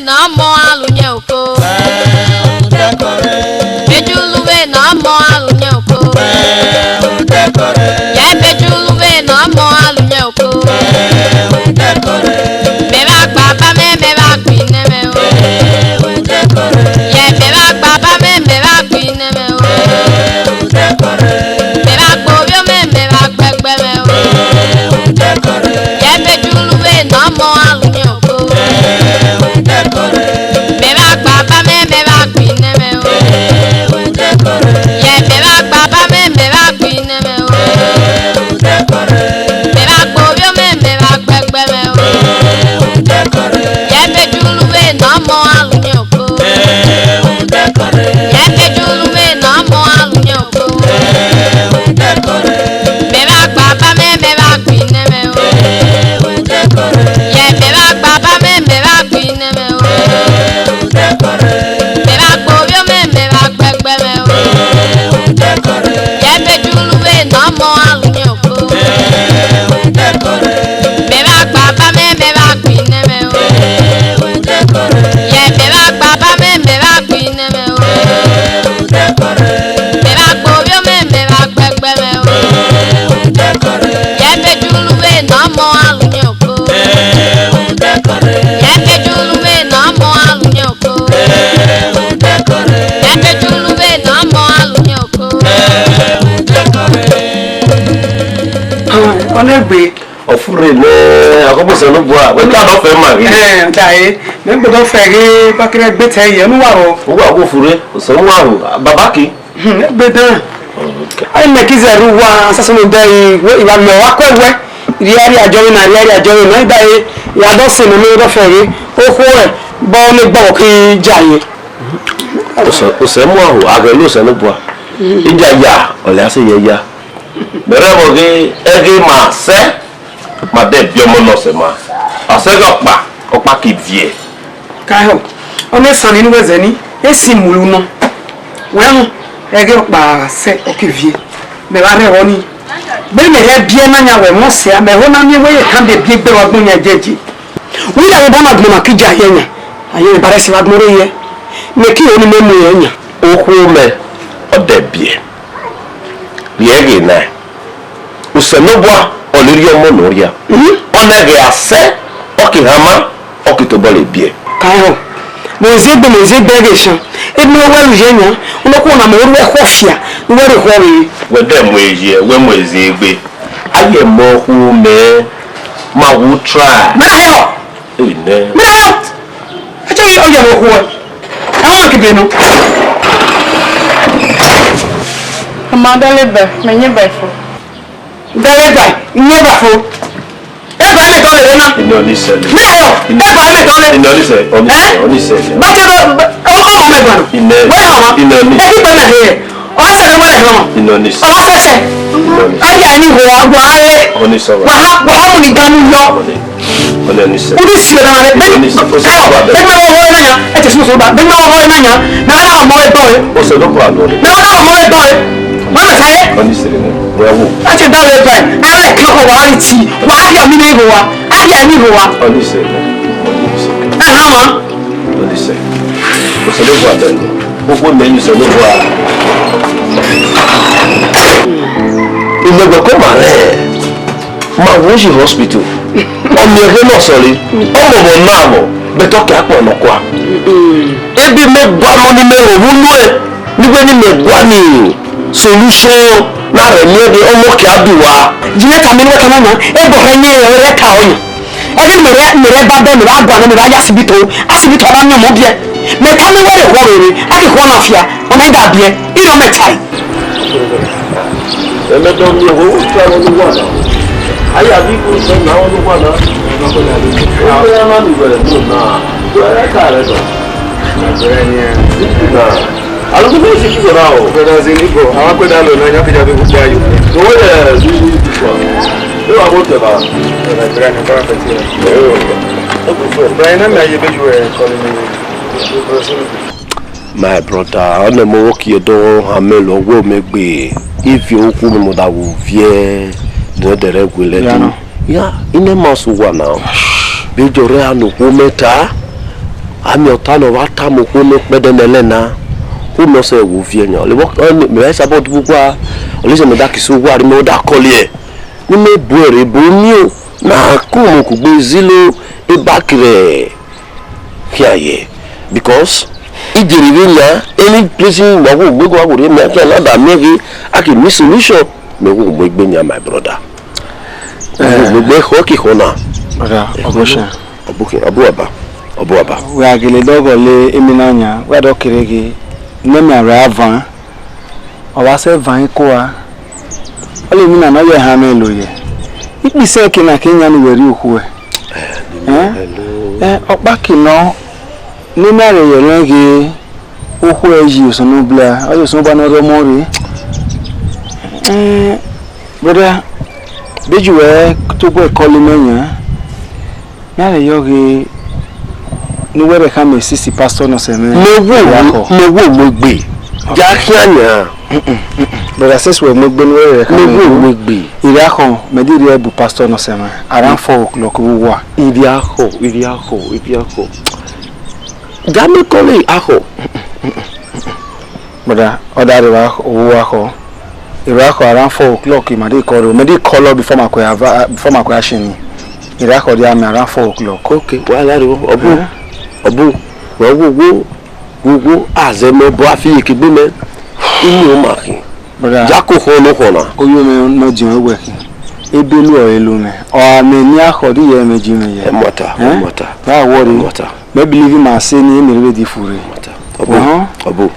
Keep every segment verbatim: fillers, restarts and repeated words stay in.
Ne ọmọ alunye oko. Bejulube ne ọmọ alunye oko. Yẹ bejulube ne ọmọ alunye oko. Mẹ vbe gba baba mẹ, mẹ vbe gba inẹ mwẹ o. Yẹ mẹ vbe gba baba mẹ, mẹ vbe gba inẹ mwẹ o. Mẹ vbe gba ovbi mwẹ, mẹ vbe gba ẹgbẹe mwẹ o. Yẹ bejulube ne ọmọ alunye oko. Mẹ vbe gba baba mẹ, mẹ vbe gba inẹ mwẹ o. Yẹ mẹ vbe gba baba mẹ, mẹ vbe gba inẹ mwẹ o. Mẹ vbe gba ovbi mwẹ, mẹ vbe gba ẹgbẹe mwẹ o. Yẹ bejulube ne ọmọ alunye oko. Yẹ bejulube ne ọmọ alunye oko. Mẹ vbe gba baba mẹ, mẹ vbe gba inẹ mwẹ o. Yẹ mẹ vbe gba baba mẹ, mẹ vbe gba inẹ mwẹ o. Mẹ vbe gba ovbi mwẹ, mẹ vbe gba ẹgbẹe mwẹ o. Yẹ bejulube ne ọmọ alunye oko. Mẹ vbe gba baba mẹ, mẹ vbe gba inẹ mwẹ o. Yẹ mẹ vbe gba baba mẹ, mẹ vbe gba inẹ mwẹ o. Mẹ vbe gba ovbi mwẹ, mẹ vbe gba ẹgbẹe mwẹ o. Yẹ bejulube ne ọmọ alunye oko. Yẹ bejulube ne ọmọ alunye oko. Yẹ bejulube ne ọmọ alunye oko. Ọnegbe. Ọfure ne aghọbọ Osanobua, wẹ ta nọ fẹ ma ghe. Ẹn, ta e, mẹ gbọdọ fẹ ghe, pakirẹ gbe tẹ ye, ọnu wa rọ. Uwa wo fure, Osanobua ro, baba ki. Hmm, egbe dan. Ai mẹ ki zẹ rre uwa, asasẹ ne dẹ i, wẹ, I wa mẹ wa kue wẹ. Rhie rhie ajọ vbe na, rhie rhie ajọ vbe na, I da e, ya dọ sẹ ne mẹ dọ fẹ ghe. Okhuo ẹ, bọ ne gbọ ki ja ye. Osẹ, osẹ mu aho, a ghẹ lo Osanobua. Ija ya, ọ lẹ a sẹ ye ya. Mẹ rẹ vbọ ghe, ẹghe ma sẹ. Ma dẹ biẹ ọmọ nọ sẹ ma. Ọ sẹ ghe ọkpa, ọkpa ke viẹ. Kaihọ, ọ ne esan ni ne uwẹ zẹ ni, e si mu ru nọ. Wẹ họn, ẹghe ọkpa sẹ ọ ke viẹ. Mẹ vba rre ẹvbo ni. Vbene mẹ rhie biẹ na yan wẹ mọ sia, mẹ ho na miẹn wẹ ye kan de biẹ egbe wa gbọn yan jẹjẹ. Wẹ ya vbe ba na gbọn na ke ja hiẹ yan. A ye ba rẹ si vbe agbọn rre yẹ. Mẹ ke ho ni mẹ mu rẹn yan. Okhuo mẹ, ọ dẹ biẹ. Rhie ghe na. Osanobua, ọ ne rhie ọmọ ne ọ rhia. Mhm. Ọ na ghe a sẹ, ọ ke hama, ọ ke tobọ le biẹ. Kaihọ, mẹ ziegbe, mẹ ziegbe ghe esan. Ebe ne ọ wẹ lu ye yan, ọnọkhuo na mẹ orhu ẹkhọ fia, ne uwẹ rhe khọ vbe. Wẹ dẹ mu eyi, wẹ mu eziegbe. A ye mọ okhuo mẹ, ma wu try. Mẹ na yọ. Amen. Mẹ na yọ. Ẹ jẹ́ oyè mọ okhuo ẹ. Ẹ wọ́n kì í bínú. Ọmọ Adélébà, mẹ yín bá fo. Délébà, yín bá fo. Ẹ bá mi dọ́lẹ̀ lẹ́nà. Iná ní sẹ́lẹ̀. Mẹ na yọ. Ẹ bá mi dọ́lẹ̀. Iná ní sẹ́lẹ̀. Ẹ? Iná ní sẹ́lẹ̀. Bàtẹ́ lọ, ọkọ ọmọ ẹgbẹ́ nù. Iná. Wẹ́n hàn wá. Iná ní. Ẹ kí pẹ̀lú ẹ̀ yẹ. Ọsẹ rẹ wẹrẹ hàn. Inọ ni sẹ. Ọsẹsẹ. Inọ ni sẹ. Aya ni wọ wa wale. Ọni sọ wa. Wa ha wa ha mu ni gamu yọ. Ọni, ọni, ọni sẹ. Udi si na re. Ọni sẹ. Ọni sẹ. Ayo, bẹni ma wọ wọ na ya. Ẹ tẹ sunu sunu ba. Bẹni ma wọ wọ na ya. Na wa na ọmọ ẹgbọn rẹ. O sẹ ló kọ àgọ rẹ. Na wa na ọmọ ẹgbọn rẹ. Wa na ta ye. Ọni sẹ rẹ. Wẹ wo. A ti da rẹ ba. Ayo, ẹ kí ọkọ wa ri ti. Wa á yà mí ní ìhò wa. Á yà mí ìhò wa. Ọni sẹ. Ẹ hàn wá. Ọni sẹ. O sẹ ló kọ àgọ rẹ. Gbogbo mẹ yin sẹ ló wà. Imẹgbẹ kọ ma rẹ ma wo yi hospital. Ọmọ ẹgbẹ náà sọre, ọmọ ọmọ náà mọ, bẹtọ kẹ akpọ nọ kua. Ebi mẹ gua mọ ni mẹ rọ vunu ẹ, ni wẹ ni mẹ gua ni solution na rẹ ni ẹdẹ ọmọ kẹ a du wa. Jìnnà tàmí ni wọ́n kẹ́ mọ́ mọ́, ẹ bọ̀ rẹ yẹn rẹ ka ọyàn. Ẹgẹ mẹ rẹ mẹ rẹ ba bẹ mẹ ba gua nẹ mẹ ba ya asibito, asibito a ba miẹn ọmọ biẹ. Mẹ ka mẹ wẹrẹ khuọ rere, a ke khuọ na fia, ọna i da biẹ, i rọ mẹ tae. Ẹmẹ dọ mi o, o try wọn ni wa na. Ayi abi ko fẹ na wọn ni wa na. O fẹ ya na mi wẹrẹ mo na. O ya ka rẹ dọ. Nice to meet you, bro. Àwọn akẹ́kọ̀ọ́ yìí ti kúkọ̀ náà o. Bẹ̀rẹ̀ sí ní bọ̀, àwọn akẹ́kọ̀ọ́ náà lọ náà yàtọ̀ yàtọ̀ gbogbo ayò. Owó yẹ ní ní ìdúpọ̀. Ẹ wà bó tẹ̀ bá. Bẹ̀rẹ̀ bẹ̀rẹ̀ ní bá fẹ̀ tiẹ̀. Ẹ wò. Ẹ kò fún ẹ. Bẹ̀rẹ̀ náà mi àyè bẹ́ẹ̀ ju ẹ̀ kọ́ ni mi. My brother, ọnẹ mo wo kie do ha me lo wo me gbe. Ivi okhu ni mo da wo viẹ. Ne dẹrẹ gwele du. Ya, ine ma so wa na. Be jọ rẹ anu wo me ta. Amẹ ọta ne ọ vbe tama okhuo ne ọ kpẹdẹ ne ẹlẹ na, okhuo ne ọ sẹ vbe viẹ yan. Ọ levba, ọ ni, mẹ i sabọ dugbu gua, ọ lẹ zẹ mẹ da kisi owa rre, mẹ da kọliẹ. Ne imẹ bu ẹre ebo miẹn o, na ku mu kugbe zilo eba kẹrẹ khian ye. Because ijeri vbe yan, any place wa wo, we go wa wo re, mẹ khian na da miẹn ghe, a ke need solution, mẹ wo mu egbe yan, my brother. Mẹ wo mu egbe khọ ke khọ na. Brother, ọbọ sẹ. Ọbọ ke, ọbọ aba, ọbọ aba. Wẹ a gele dọghe le emi na yan, wẹ a dọ kere ghe, ne mẹ a rẹ a van, ọ wa sẹ van iko a. Ọ lẹ emwi na ne ọ ye ehan mwẹ lo ye. Ikpise ke na ke yan ne uwẹ rrie okhuo ẹ. Ẹn? Ẹn, ọkpa ke nọ, ne I na rhe ye rẹn ghe okhuo ẹ yi Osanobua, ọ yi Osanobua ne ọ rre ọmọ rre. Ẹn, brother, deghẹ uwẹ tobọ ẹkọl mẹ yan, iran vbe yọ ghe ne uwẹ rhie khama esisi pastor ne ọ sẹ mwẹ. Mẹ wo, mẹ wo mu egbe. Ya khian yan. Brother, since wẹ mu egbe ne uwẹ rhie khama, mẹ wo mu egbe. Irakhọ, mẹ di rhie bu pastor ne ọ sẹ mwẹ. Around four o'clock vbe uwa. Irakhọ, irakhọ, irakhọ. Ya mẹ call akhọ. Brother, ọ da rre vbe uwa khọ. Irakhọ around four o'clock, ma de call, mẹ de call before ma kue ava, before ma kue ashin ni. Irakhọ dia mẹ around four o'clock. Okay, wa la rre, ọbu, ọbu, wa wo, wo, wo, wo, azẹ mẹ bọ afi ye ke gbe mẹ. Inu ma khin. Brother, ya ko khọ ne khọ na. Oyo mẹ nọ diọn wẹ khin. Ebe lu ọre lu mẹ. Ọ a mẹ ni akhọ di ye mẹ ji mẹ ye. Ẹ mọta, ẹ mọta. Wa worry. Ẹ mọta. Mẹ believe ma sẹ ni, mẹ rhie di fure. Ọbu, ọbu,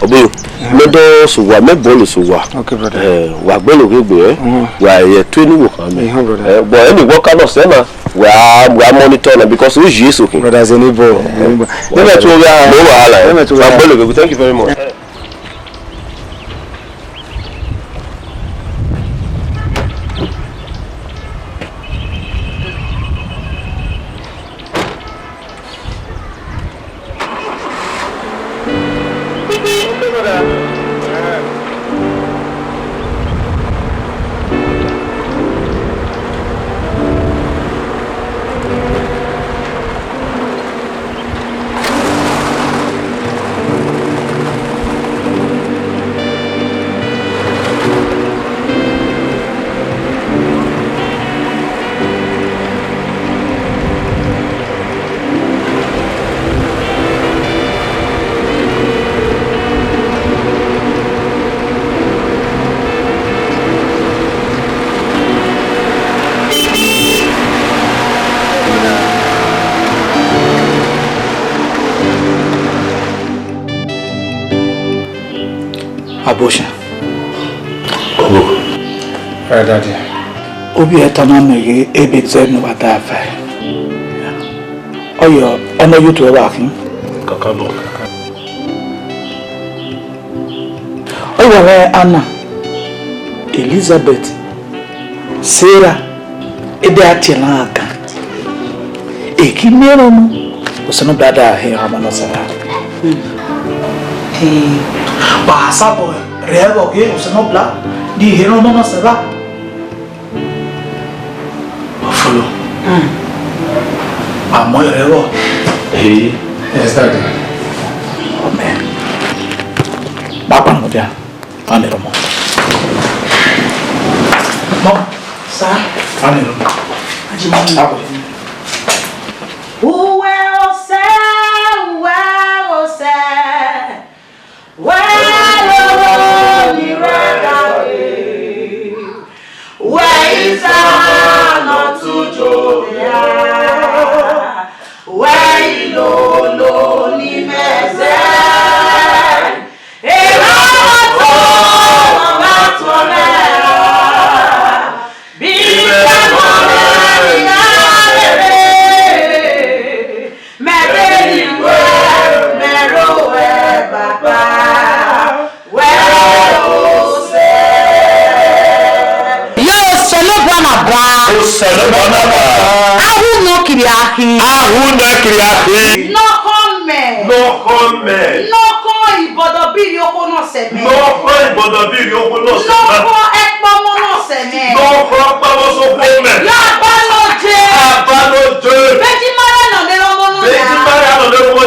ọbu yo. Mẹ dọ sẹ uwa, mẹ bọlọ sẹ uwa. Okay, brother. Eh, wa gbẹlẹ ghe gbe, eh. Wa ye tue ni wo khan mẹ. Ehun, brother. Eh, but ẹni wọ ka nọ sẹ na, wa, wa monitor na because o ji eso khin. Brother, zeni bọ, zeni bọ. Mẹ mẹ tu gha. No wahala. Mẹ mẹ tu gha. Wa gbẹlẹ ghe gbe. Thank you very much. Abortion. Obo. Right, Daddy. Ovbi ẹre tama mẹ ghe ebe zẹ ne uwa da vẹ. Ọyọ, ọnẹ ye otu ẹre wa khin. Kakabọ. Ọ wa rre Anna, Elizabeth, Sera, ebe a tie na agan. Eki miẹn ọmọ, Osanobua da he ọmọ nọ sẹ ra. Ba sabọ rẹ vbọ ghe Osanobua di he ọmọ nọ sẹ ra. Ọ folo. Amọ rẹ vbọ. Hey. Yes, Daddy. Amen. Papa, no dia. Ani romo. Mom. Sir. Ani romo. Aji, Mom. Abo. Uwe ose, uwe ose. Wẹ lọghọ ni rre gha re, wẹ i ta nọ tujo ya, wẹ i lolo ni mẹ zẹ, erha to ọmwa tuọnmwẹ ra, bi mẹ mọ rẹ gha rere. Mẹ vbe ni wẹ, mẹ ro wẹ, Baba, wẹ ose. Ye Osanobua na ba. Osanobua na ba. Ahu nọ kiri akhi. Ahu nọ kiri akhi. Nọkhọ mẹ. Nọkhọ mẹ. Nọkhọ ibọdọ biri okhuo nọ sẹ mẹ. Nọkhọ ibọdọ biri okhuo nọ sẹ mẹ. Nọkhọ ẹkpọmọ nọ sẹ mẹ. Nọkhọ ọkpọmọ sokhuo mẹ. Ya ba nọ je. Aba nọ je. Beji Maria nọ ne ọmọ nọ ya. Beji Maria nọ ne ọmọ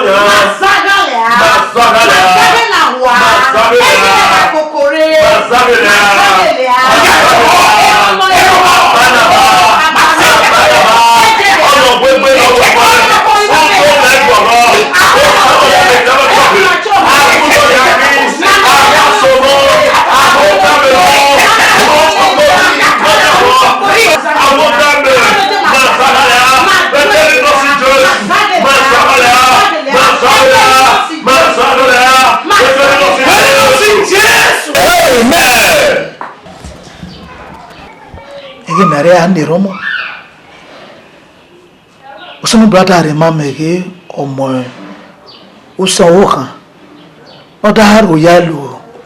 Ẹ a na erha ọmọ. Osanobua da rhie ma mẹ ghe ọmọ usẹ ọvbokhan, ọ da rho ya lo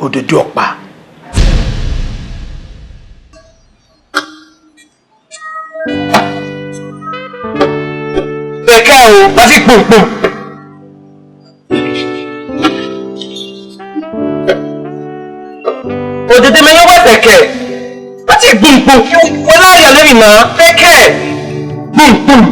odede ọkpa. Vbe ẹkẹ o, ma ti kpunkpun. Odede mẹ yọ wẹ vbe ẹkẹ. Ma ti kpunkpun. Wẹ na rhie ọnrẹn emwi na. Vbe ẹkẹ. Kpunkpun.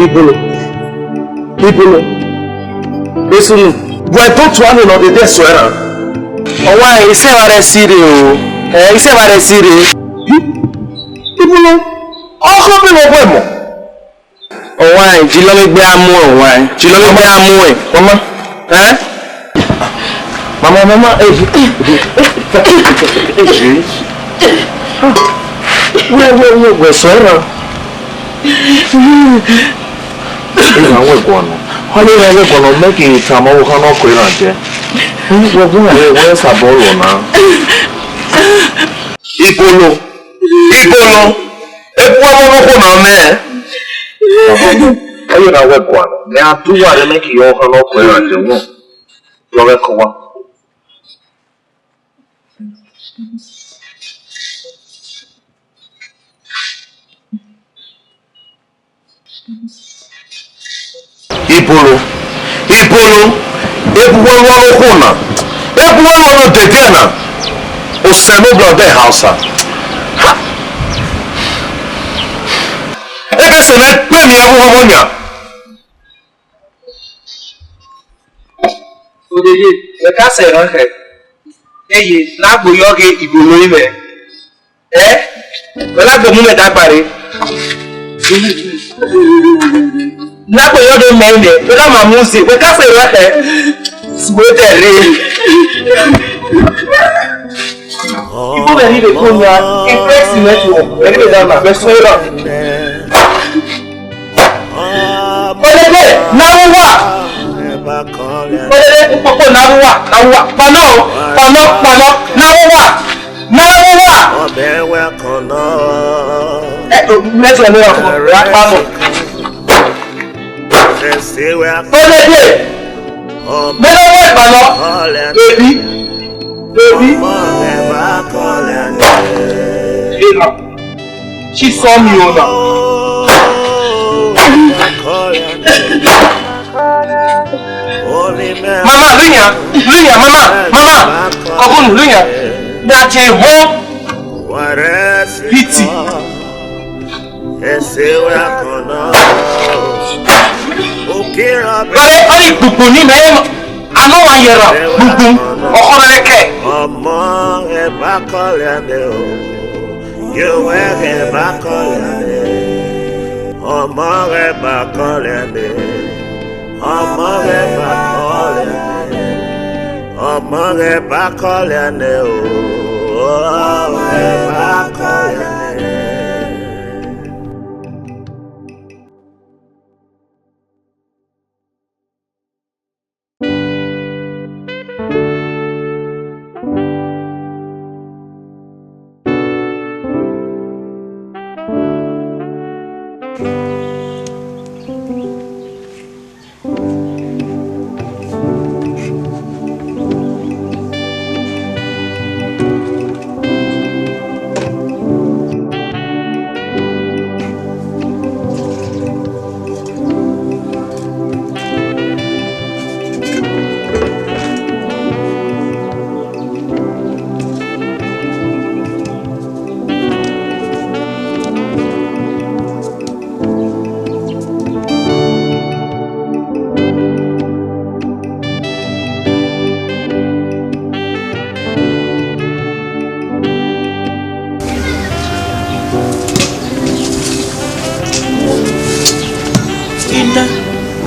Ibolo, Ibolo, esunu, wẹ do tua nene odede ẹsọhẹ na. Ọmwa, isẹ vbe a rre si rre o. Ẹ, isẹ vbe a rre si rre. Ibolo, ọkọ vbe vbe ọghe mọ. Ọmwa, Jilọmigbe a mu ẹn, ọmwa, Jilọmigbe a mu ẹn. Mama. Ẹ? Mama, mama, eh, eh, wẹ, wẹ, wẹ, wẹ, sẹ erhan. Erhan wẹ guan nọ. Ọni erhan wẹ guan nọ, mẹ ghi tama ọvbokhan ne ọ kọ erhan jẹ. Wẹ gu mwẹ, wẹ sabọ rọ na. Ibolo, Ibolo, ebu ọmọ nọkhọ na mẹ. Ọ ye na wẹ guan, mẹ a du uwa rẹ mẹ ghi ọvbokhan ne ọ kọ erhan jẹ wọn. Yọ vbe ẹko wa. Ibolo, Ibolo, ebu wẹ ru ọvbokhan na, ebu wẹ ru ọvbokhan na, Osanobua ọdẹ Hausa. Ha! Eke sẹ ne kpe ni avbe ọmọ yan. Odede, wẹ ka sẹ erhan khẹ. Eye, ne a gbe yọ ghe Ibolo imẹ. Ẹ? Wẹ na gbe mu mẹ dagba re. Ne a gbe yọ do mẹ imẹ, wẹ na ma mu ze, wẹ ka sẹ erhan khẹ. Suẹdẹ rre. Igho mwẹ ni vbe ko yan, impress network, ẹni vbe dama, vbe suẹra. Odede, na ru uwa. Odede, ukpokpo, na ru uwa, na ru uwa. Kpanọ o, kpanọ, kpanọ, na ru uwa. Na ru uwa. Ẹ, o, mẹ sẹ ne ra fọ, ra kpanọ. Odede, mẹ na ru uwa kpanọ. Baby, baby. Ena, she saw me, Ona. Mama, Lunya, Lunya, mama, mama, ọgunu, Lunya, na je ho biti. Ọre, ọre gbugbu ni mẹ, a nọ wa yẹrẹ gbugbu, ọkhọ rẹ kẹ. Ọmọ ẹ ba kọlẹ nẹ o, yẹ wẹ ẹ ba kọlẹ nẹ. Ọmọ ẹ ba kọlẹ nẹ, ọmọ ẹ ba kọlẹ nẹ, ọmọ ẹ ba kọlẹ nẹ o, ọmọ ẹ ba kọlẹ nẹ.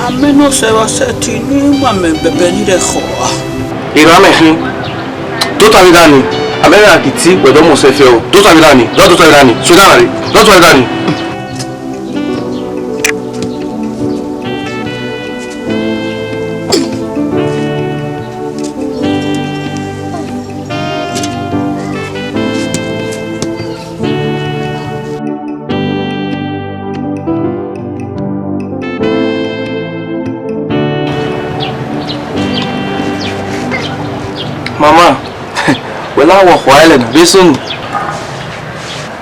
Amẹ ne ọ sẹ vbe sẹtin ne ima mẹ bẹbẹ ni rre khọ a. Erha mẹ khin, tota vbe gha ni, amẹ gha giti wẹ dọ mọ sẹ fiọ, tota vbe gha ni, dọ tota vbe gha ni, suẹgha na re, dọ tota vbe gha ni. Mama, wẹ la wọ khua ẹlẹ na, vbe sunu?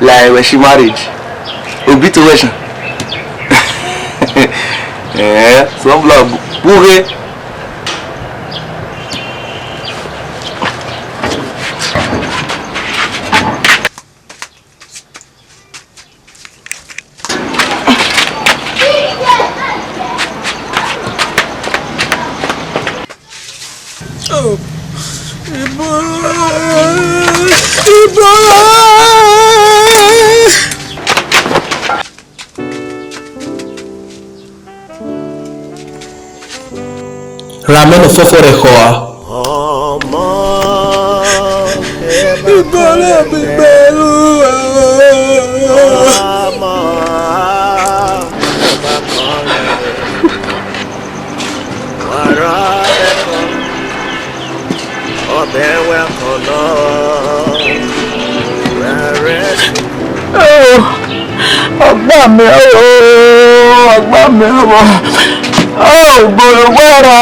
Like wẹ shi marriage, obi to wẹ shan. Eh, some blood, ughe. Ra mẹ ne ọfọfọ rẹ khọ a. Ọmọ, ẹ bá kọrin. Ọmọ, ẹ bá kọrin. Wàrà ẹ̀kọ́, ọbẹ̀ wẹ̀ kọ̀ lọ. Rẹ̀rẹ̀. Ọgba mẹ o, ọgba mẹ o, o gboro wẹra.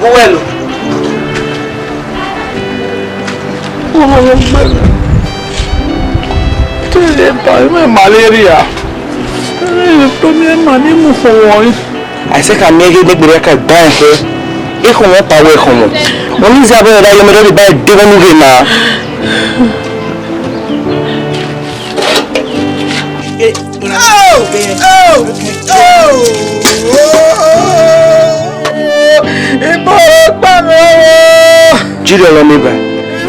Uwẹ lo. Te ba imẹ malaria. Te mi ma ni mu fo wọnrin. Aisẹ ka miẹn ghe ne egberra ka gba ẹn kẹ, ekhọmọ pa wẹ ekhọmọ. Wọn ni zẹ abọ ẹre ra yọ mẹ dọdẹ ba ẹdẹ ghẹ nu ghe na. Ibo gba mwẹ o. Jide ọlọ ne ba.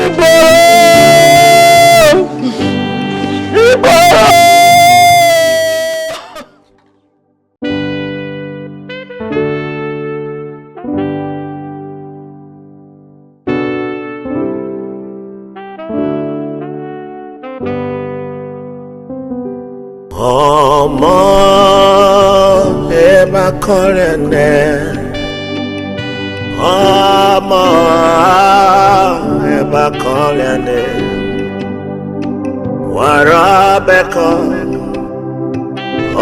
Ibo. Ibo. Ọmọ, ẹ bá kọrin nẹ. Ọmọ, ẹ bá kọrin nẹ. Wàrà bẹkọ,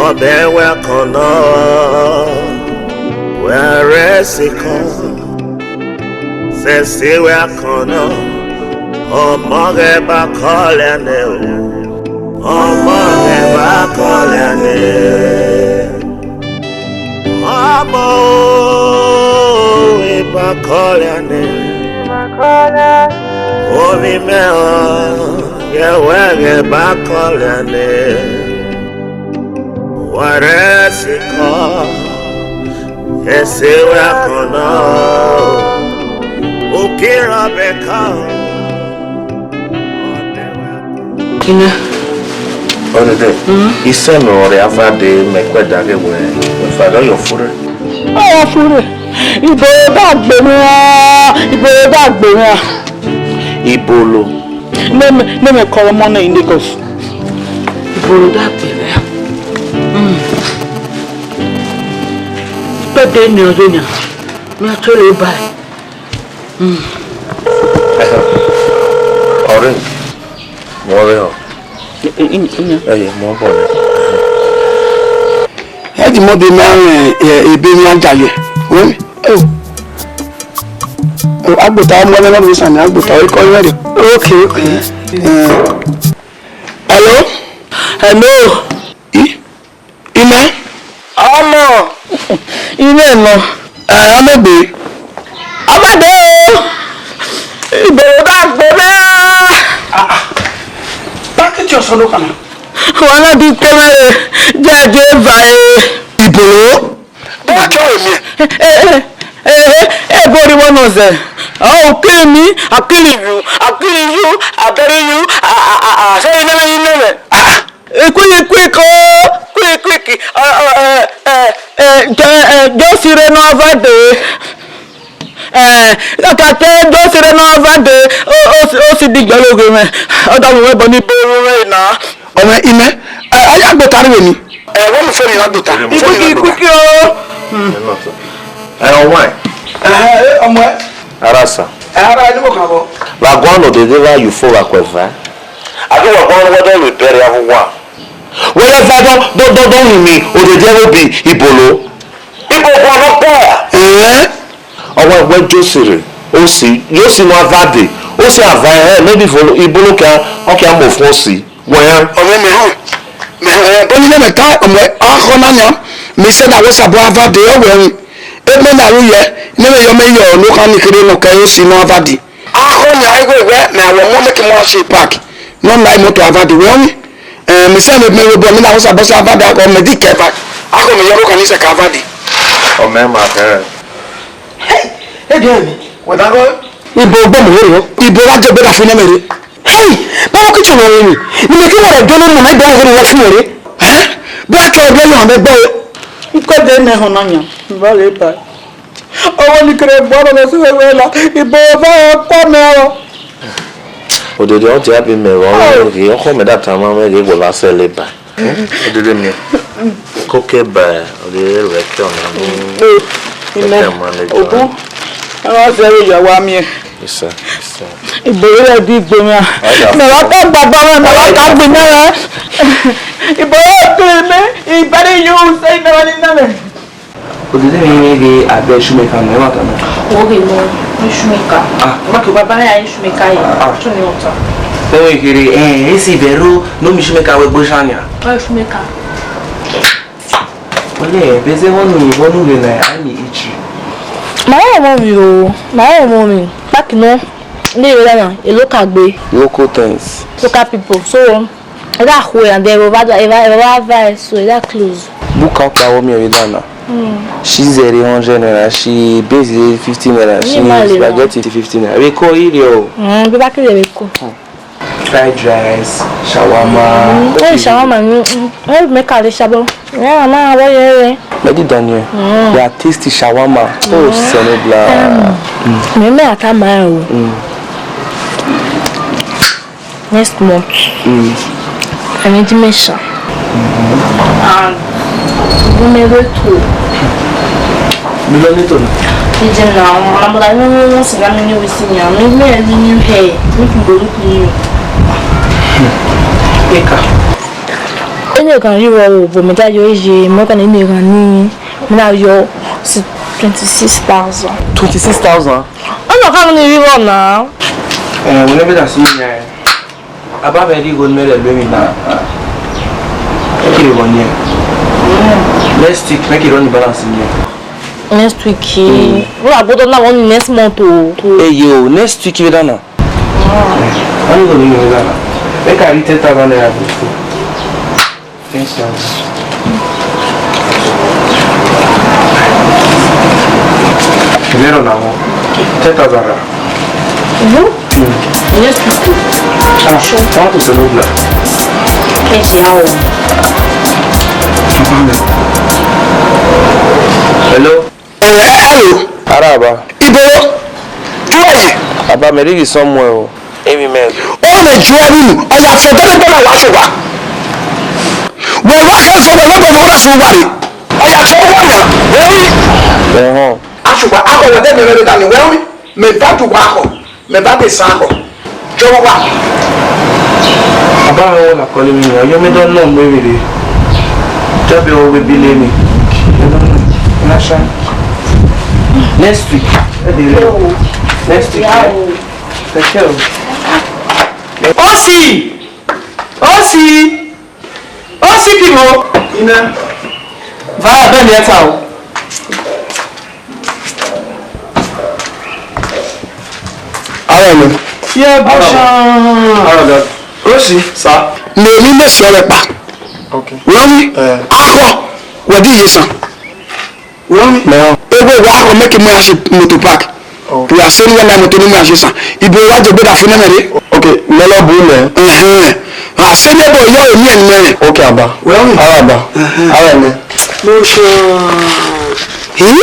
ọbẹ wẹ kọ nọ. Wẹ rẹ sikọ. Sẹse wẹ akọnọ, ọmọ ghẹ ba kọlẹ nẹ o, ọmọ ghẹ ba kọlẹ nẹ. Ọmọ o, ghẹ ba kọlẹ nẹ. Ovbi mẹ o, ghẹ wẹ ghẹ ba kọlẹ nẹ. Wẹrẹ sikọ. Ẹse wẹ akọnọ, okirọ bẹka. Ina. Ọdẹdẹ, isẹ nọ rẹ avade mẹ kpẹdaghe wẹ, wẹ fadọ yọ fure. Ọ fure. Ibo da gbe mẹ a, ibo da gbe mẹ a. Ibolo. Name, name call money in Lagos. Ibolo da gbe mẹ a. Mm. Pẹdẹ ni ọyẹ yan, mi a tọrọ ba. Ọrẹ, mo rẹ ọ. Ẹyẹ, mo bọ rẹ. Ẹ di mọ de mẹ rẹ ebe ni a ja yẹ. Wẹ mi. Agbota ọmọ ẹlẹ́nu ló sàn ní agbota ikọ́ yẹn rẹ̀. Okay, okay. Hello? Hello? Ih? Ina? Ọmọ, Imẹ nọ. Ẹ, ọmọ egbe. Ọmọ egbe o. Ibolo na gbe mwẹ. Ah, ah. Pakiti ọsọ do kana. Wa na di kpẹmwẹ re, je a die eva re. Ibolo. Baba tọ re miẹn. Eh, eh, eh, eh, ebo rri vbọ nọ zẹ. Ọ, u kill me, I kill you, I kill you, I bury you, I, I, I, I, sẹ ne mẹ yi nẹ mẹ. Ah, ah. Eh, quick, quick, oh, quick, quick. Uh, uh, uh, uh, uh, uh, just rre ne ọ vade. Eh, kakake just rre ne ọ vade. O, o, o si di gbẹlẹ oghe mwẹ. Ọ da mu mwẹ bọ ni bọ ru mwẹ na. Ọmọ imẹ, a, a ya gbota rre ni. Ẹ, wẹ mu fẹmi na gbota. Quick, quick, oh. Ẹ, ọmọ ẹ. Ẹ, ẹ, ọmọ ẹ. Ara sa. Ẹ, ara ẹ, ni mo kàn bọ. Wa guan odede vbe yu fo vbe akhuẹ va. A ghi wa guan wẹ dọ vbe bẹrẹ avbe uwa. Wẹ ya va dọ, dọ, dọ, dọ rinmwian odede ẹvbo bi Ibolo. Ibo guan nọ kpa. Ẹ? Ọ wa wẹ Josi rre, o si, Josi nọ avade, o si ava ẹhẹn, maybe Ibolo, Ibolo khian, ọ khian mu ofun osi, wẹ ya. Ọmọ mẹ hàn, mẹ hàn, bọ ni mẹ ta, ọmọ akhọ na yan, mẹ sẹ na wẹ sabọ avade, ọ wẹ rin. Ebe na ru yẹ, ne mẹ yọ mẹ yọ, ne ọ khan ni kherhe nọ kẹ, o si nọ avade. Akhọ nia, ẹghẹ wẹ mẹ awọ mu mẹ ke mu a si park. Ne ọ na imoto avade wẹ ọnii. Eh, mẹ sẹ ne mẹ ro bọ, mẹ na wẹ sabọ sa avade akhọ mẹ di kẹ ba. Akhọ mẹ yọ ro khan ni sẹ ka avade. Ọ mẹ ma kẹ. Hey, ẹ dẹ mẹ. Wẹ da gọ. Ibo gbe mu rẹ. Ibo ra je gbe da fun mẹ re. Hey, baba ki tọmọ re ni. Ni mẹ ke wẹ do no mu mẹ gbe ghe ni wẹ fun mẹ re. Eh? Baba ke ọdọ yọ mẹ gbe. Ikọ de mẹ họn na yan. Ba le ba. Ọwọ ni kere bu ọmọ lọ si wẹwẹ la, Ibo va kọ mẹ ọ. Odede ọ dia be mẹ vbe ọmọ ghe, ọkhọ mẹ da tama mwẹ ghe wẹ la sẹ leba. Odede miẹn. Koke ba, odede rẹ ke ọna nu. Imẹ, ogun, ẹ wa zẹ vbe ya wa miẹn. Isa, isa. Ibo rẹ di gbe mẹ. Mẹ wa ka gbagba mẹ, mẹ wa ka gbe mẹ. Ibo rẹ di mẹ, ibẹrẹ yu sẹ imẹ wa ni na mẹ. Odede mwẹ ghe abẹ shumeka nọ, ẹmwata nọ. Wo ghe nọ, shumeka. Ah. Ọba ke baba ya shumeka ye. Ah. Tuni ọta. Ẹmwẹ kherhe, eh, esi vbe ro, no mi shumeka wẹ gbe shania. Ọ shumeka. Ole, beze vọnu, vọnu ghe na, I need you. Ma rẹn mọ mi o, ma rẹn mọ mi. Back no, ne yẹrẹ na, a local gbe. Local things. Local people. So, I got who and they were bad, ever, ever advice, so that close. Book out our me every day now. Mm. She zero hundred naira, she base is fifty naira, she spaghetti fifty naira. We call it yo. Mm, be back there we call. Fried rice, shawarma. Mm, eh, shawarma, mm, mm. Eh, make a shabby. Yeah, ma, what you? Medi Daniel, mm, they are tasty shawarma. Oh, mm. Senobla. Mm. Me, me, I can't mind. Mm. Next month. Mm. Arrangement sha. Mm-hmm. And women go to. Mi lọ ní tòun. Ije na, na mo da ni mo si na mi ni wisi ni. Mi me ni ni he. Mi ki go look ni. Eka. Ene kan ri wo bo me da yo ije, mo kan ni me kan ni. Mẹ na yọ si twenty six thousand. Twenty six thousand? Ọ nọ ka ni riro na. Eh, whenever that see me, eh, above every gold medal, baby, na. Make it one year. Next week, make it run the balance in here. Next week, eh, we are both now on next month, oh. Hey, yo, next week, we done. Why you gonna give me that? Make I read ten thousand naira before. Ten thousand. Zero now. Ten thousand naira. Mm-hmm. Mm. Yes, please. Ah, sure. I want to sell over. Yes, yeah. Hello? Eh, hello. Araba. Ibo? Kí wọ́n yìí? Aba, mẹ rhirhi sọmọ ẹ o. Emi mẹ. Ọ lè ju ẹrú nù, ọ̀yà fún tẹ́lẹ̀ gbọ́dọ̀ wá ṣùgbọ́n. Wẹ̀ wá kẹ́ fún wẹ̀ lọ́gbọ̀n fún wọ́n sùn wà rè. Ọ̀yà tó wà yà, wẹ̀ rí. Ẹ̀họ́n. Aṣùgbọ́n akọ̀wé tẹ́mi rẹ̀ lè dà ní wẹ̀ rí. Mẹ bá dùn wá kọ̀, mẹ bá dé sá kọ̀. Jọ̀wọ́ wá. Baba, I want to call me. You may don't know me, really. Just be all we be me. Next week. Next week. Thank you. O C! O C! O C P mo. Ina. Va bẹ mi ẹta o. Ọmọ. Ye bọsan. Araba. Rosi. Sa. Mẹ emwi ne sẹ ọre kpa. Okay. Wẹ ọmọ. Eh. Akhọ, wẹ di ye san. Wẹ ọmọ. Mẹ ọ. Ewe wa akhọ mẹ ke mu ya si motor park. Oh. Wa sẹ ne uwa la motor ne mu ya si san. Ibo wa je gbe da fo ne mẹ re. Okay, mẹ lọ bu mẹ. Ẹhẹn. A sẹ ne ebo yọ eni ẹni mẹ. Okay, aba. Wẹ ọmọ. Araba. Ẹhẹn. Araba. Bọsan. Hi?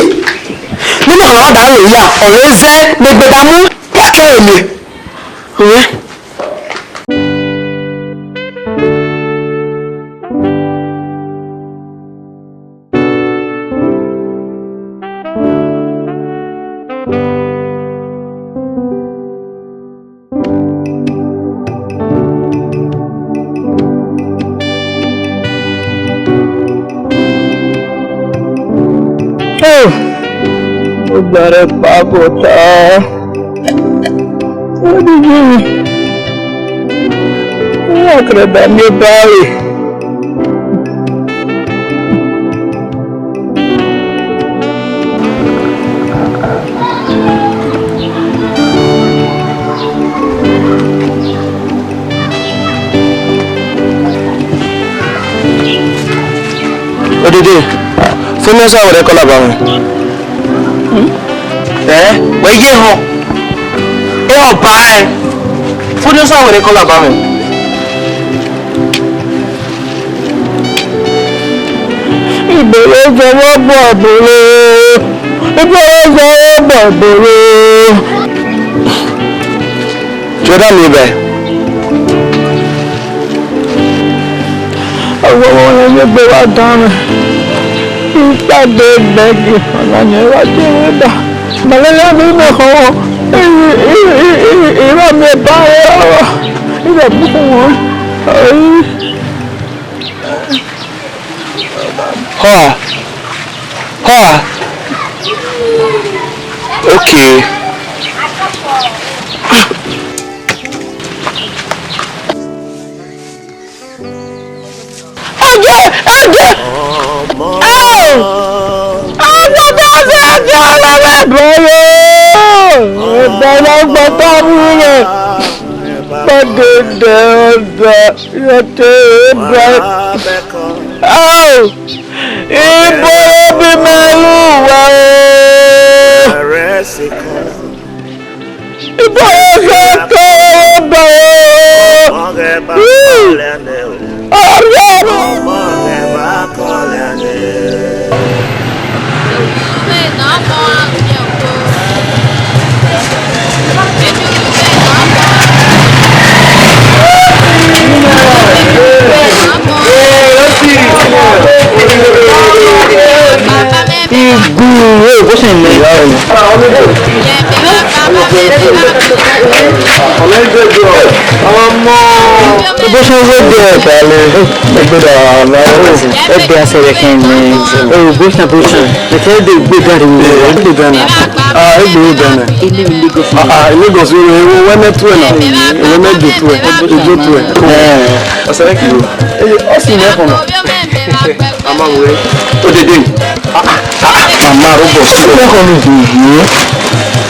Ne ma wa da lo ya, ọre zẹ ne gbe da mu. Park eni. Wẹ. Ó gbẹrẹ kpa bọ ta. Ó ní yìí. Ó wà kẹrẹda miẹn ba re. Odede, fo ne ọ sa wẹrẹ kọlọ ba mwẹ. Ẹ, wẹ ye họn. E ọba ẹn. Fo ne ọ sa wẹrẹ kọlọ ba mwẹ. Ibolo zọmọ bọ ibolo, ibolo zọmọ bọ ibolo. Jọda mi bẹ. Ọwọwọ rẹ ye gbe wa dan mwẹ. Ipade bẹgị ọna yẹn wa tie mwẹ ba. Malele mi mẹ khọ. Ira mi ba rẹ. Ira bu wọn. Hoa. Hoa. Okay. Ẹjẹ, ẹjẹ. Ẹ o. Ọmọ bá fẹ́ jẹ́ ọlọ́wọ́ ẹ̀bọ̀ yóò. Ẹ̀bọ̀ ló ń gbọ́ tọ́mú rẹ̀. Pẹ́gẹ́dẹ́ ọ̀dà. Yọtẹ eba. Ao, ibo bi mẹ ru uwa o. Ibo ye kẹ kẹ eba o. Ọrẹ. Igu, eh, bó ṣe ń lẹ. Ọmọ. Bó ṣe ń wé dẹ̀. Ẹgbẹ́ da, na, ẹgbẹ́ asẹ̀rẹ̀ kẹ́ ni. Eh, bó ṣe, bó ṣe. Ẹ̀kẹ́ dẹ̀ gbé gàrí mi. Eh, gbé gàrí. Ah, egbe wo bẹnẹ? Ilé mi Lagos. Ah, ah, Lagos wo, wo, wẹ mẹ tuẹ na. Wẹ mẹ do tuẹ. Do tuẹ. Eh. Ọsẹ rẹ kìí o. Eh, ọsẹ rẹ kìí o. Ama we. Odede. Ah, ah, ah, ama robust. Ọsẹ rẹ kìí o. Mhm.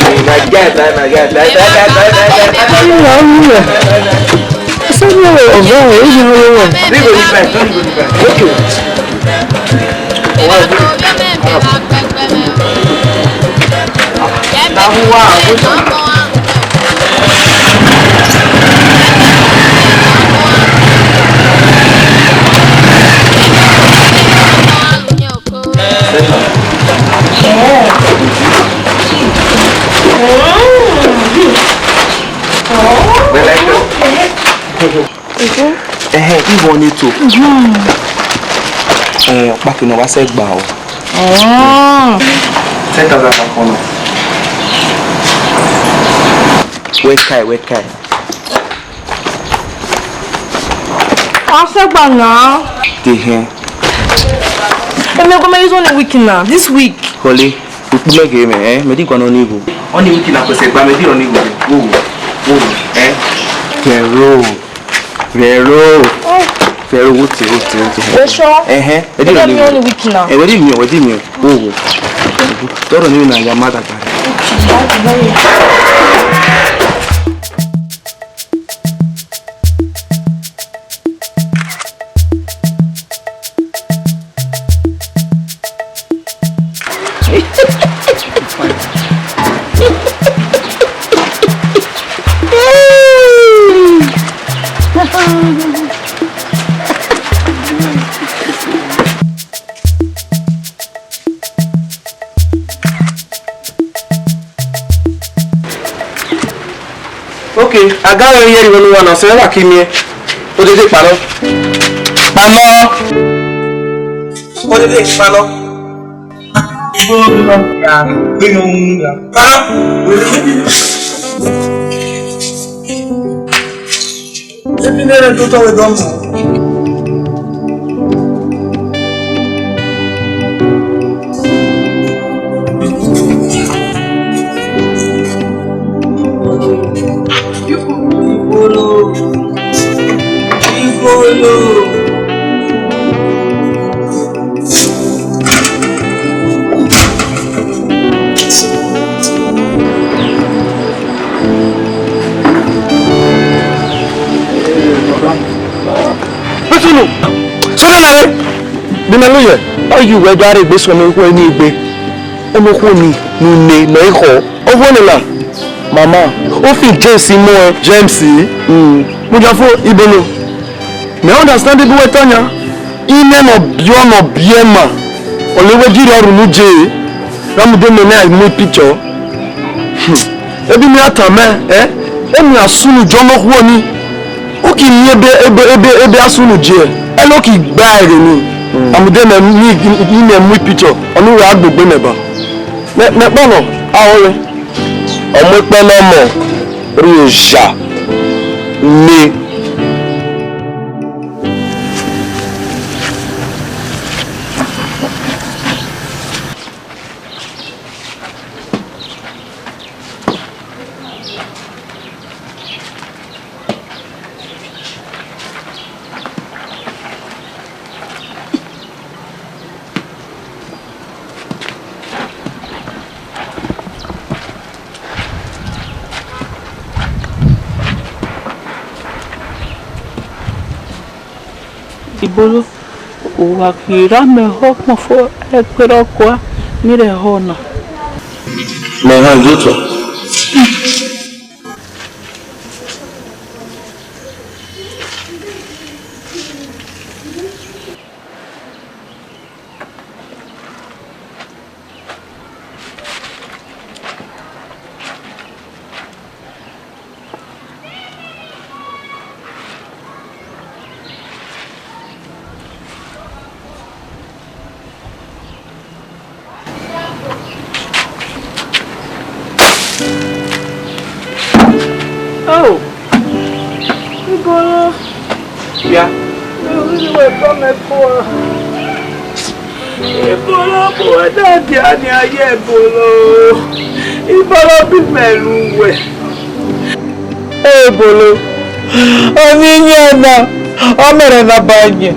Na guy, na guy, na guy, na guy. Ọsẹ rẹ kìí o. Big body fine, don't go fine. Okay. Ẹhẹn, ivọ ne to. Ẹhẹn, ọkpa ke ne ọ wa sẹ gba o. Ten thousand ka kọn nọ. Wẹ kai, wẹ kai. Ọ sẹ gba na. Te hẹn. Emi ọgọ mẹ use one week na, this week. Kọle, ukpu mẹ ghe mẹ, eh, mẹ di guan ọni igho. Ọni week na kwẹsẹ gba mẹ di ọni igho, wo wo, wo wo, eh. Vero, Vero, Vero, wo te, wo te, wo te. Vero. Ẹhẹn, ẹ di ọni igho. Ọni week na. Ẹ, wẹ di mi, wẹ di mi, wo wo. Tọrọ ni na ya ma dagba. Okay, a ga mwẹ vbe iyẹrrẹ ivbi ne uwa na, sẹ wa ki miẹn. Odede kpalọ. Kpalọ. Odede kpalọ. Kpalọ. Ebi ne ẹre do tọ wẹ dọ mu. Igbolo. Igbolo. Petunu, sọnẹ nare, Bimalu yẹ, ọ ye uwẹ do rre egbe sẹ ọnọkhuo ni egbe, ọnọkhuo ni ne une nọ ekhọe, ọvbọnẹ na, mama, ọ fi James mu ẹn. James? Mm. Mudiafo, Ibolo, mẹ understand ibu wẹ ta yan. Imẹ ne ọ biẹ, ọ ne ọ biẹ ma, ọ lẹ wẹ ghi rhie ọrhu ne u je, ra mudia mẹ ne a mu picture. Hmm. Ebi mẹ a tama ẹn, ẹ, emwi a sunu jọ ọnọkhuo ni. Ọ ki miẹn ebe, ebe, ebe, ebe a sunu je, ẹ, ọ ki gba ẹre ni. Hmm. A mudia mẹ ni, ni mẹ mu picture, ọ ne u ra gbogbe mẹ ba. Mẹ, mẹ kpọlọ, a ọre. Ọ mu ekpẹn ne ọmọ rhie oya ne. Ibolo, u wa ghi ra mẹ họ ọkpọnfo, ẹgbẹrẹ ọkua ne I rre họ na. Mẹ họ ye otọ. Oh, Ibolo. Ya. Ẹ wẹ ne wẹ kọ mẹ fua. Ibolo, bu wẹ da dia ni a ye Ibolo. Ibolo, bi mẹ lu wẹ. Ebolo, ọni iyẹn na, ọ mẹ rẹ na ba yẹn,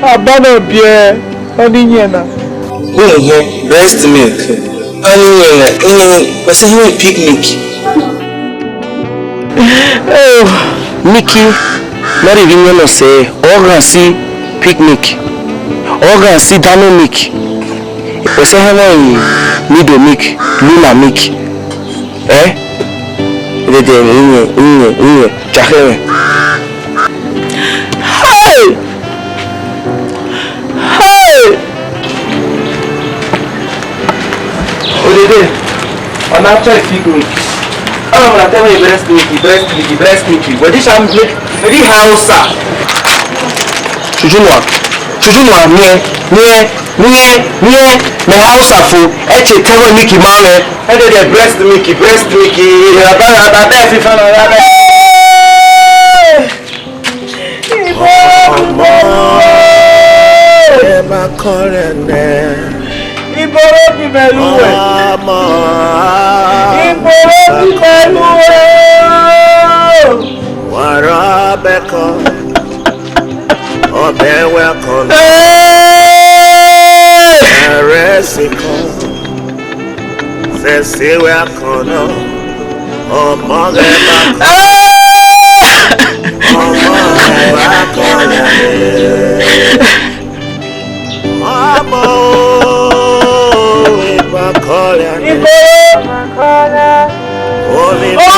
aban ne ọ biẹ, ọni iyẹn na. Wẹ yẹn breast milk, ọni iyẹn na, iyẹn ni, wẹ sẹ hẹn picnic. Oh. Miki, ne ọ rhirhi miẹn nọ sẹ, ọ ghan si picnic, ọ ghan si dano milk, wẹ sẹ hẹn nọ Nido milk, Luna milk. Ẹ? Dede, iyẹn, iyẹn, iyẹn, jakhẹ mwẹ. Hey! Hey! Odede, ọ na try feed me. Ọ na tell me breast milk, breast milk, breast milk. But this one make, make Hausa. Chuchu nua, chuchu nua, miẹn, miẹn. Miẹn, miẹn, mẹ Hausa fo, ẹ te tẹghẹ milk ma mwẹ. Ẹ dede breast milk, breast milk, aba, aba, aba, fifan na, aba. Ọmọ, ẹ máa kọ́ rẹ̀ nẹ. Ibolo bi mẹ lu wẹ. Ọmọ, Ibolo bi mẹ lu wẹ. Wàrà bẹ́ẹ̀ kan. Ọbẹ̀ wẹ akọ̀nà. Hey! Ìrẹsì kan. Fẹ̀sí wẹ akọ̀nà. Ọmọ rẹ bá kọ̀nà. Hey! Ọmọ rẹ bá kọ̀nà. Ọmọ o, ìbá kọ̀nà. Ìbò.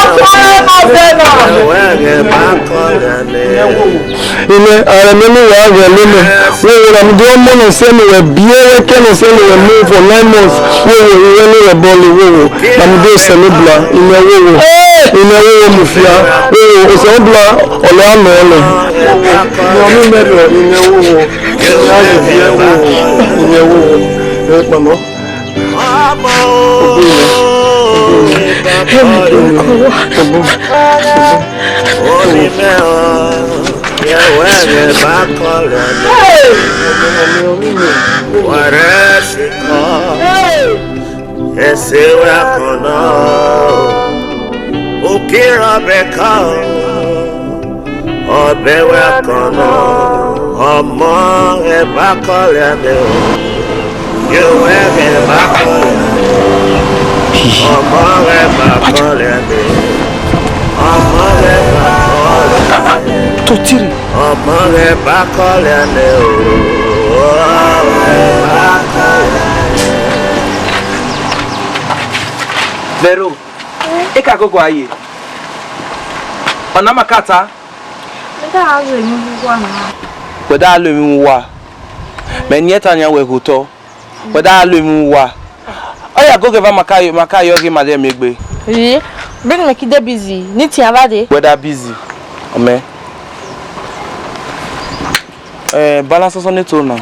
Ọkọ ẹ ma fẹ́ nọ. Ẹ̀wẹ̀ rẹ̀ bá kọ̀nà. Imẹ, arẹmẹ ne uwa ghẹ ne mẹ, wowo, na mudia ọmọ nọ sẹ ne wẹ biẹ, wẹ kẹ nọ sẹ ne wẹ mu for nine months, wowo, irẹn ne wẹ bọ le, wowo, na mudia Osanobua, imẹ, wowo, imẹ, wowo, mufia, wowo, Osanobua, ọ lẹ a nọ nẹ. Imẹ, imẹ, wowo, imẹ, a ye biẹ, wowo, imẹ, wowo, ẹ kpama. Ọmọ ìbákọ́lẹ̀. Onímọ̀ yẹ̀wẹ̀ yẹn bá kọ́lẹ̀. Wàrẹ́ sì kọ́. Ẹsẹ̀ wẹ̀ kàn náà. Òkè rọ̀bẹ̀ kọ́. Ọbẹ wẹ akọnọ, ọmọ ẹ bá kọlẹ amẹ o. Yòówẹ ẹ bá kọlẹ amẹ. Ọmọ ẹ bá kọlẹ amẹ. Ọmọ ẹ bá kọlẹ amẹ. Totiri. Ọmọ ẹ bá kọlẹ amẹ o. Ọmọ ẹ bá kọlẹ amẹ. Vero, e ka gogo a ye. Ọ na ma ka ta. Mẹ da gha lo emwi uwa na. Wẹ da lo emwi uwa. Mẹ niẹn ta nian wẹ ghe otọ. Wẹ da lo emwi uwa. Ọ ya gogo eva ma ka yo, ma ka yo ghe ma de miẹn egbe. Ri, bring me kide busy. Ni tian vba de. Wẹ da busy. Ọmẹ. Eh, balance ọsọ ne to na.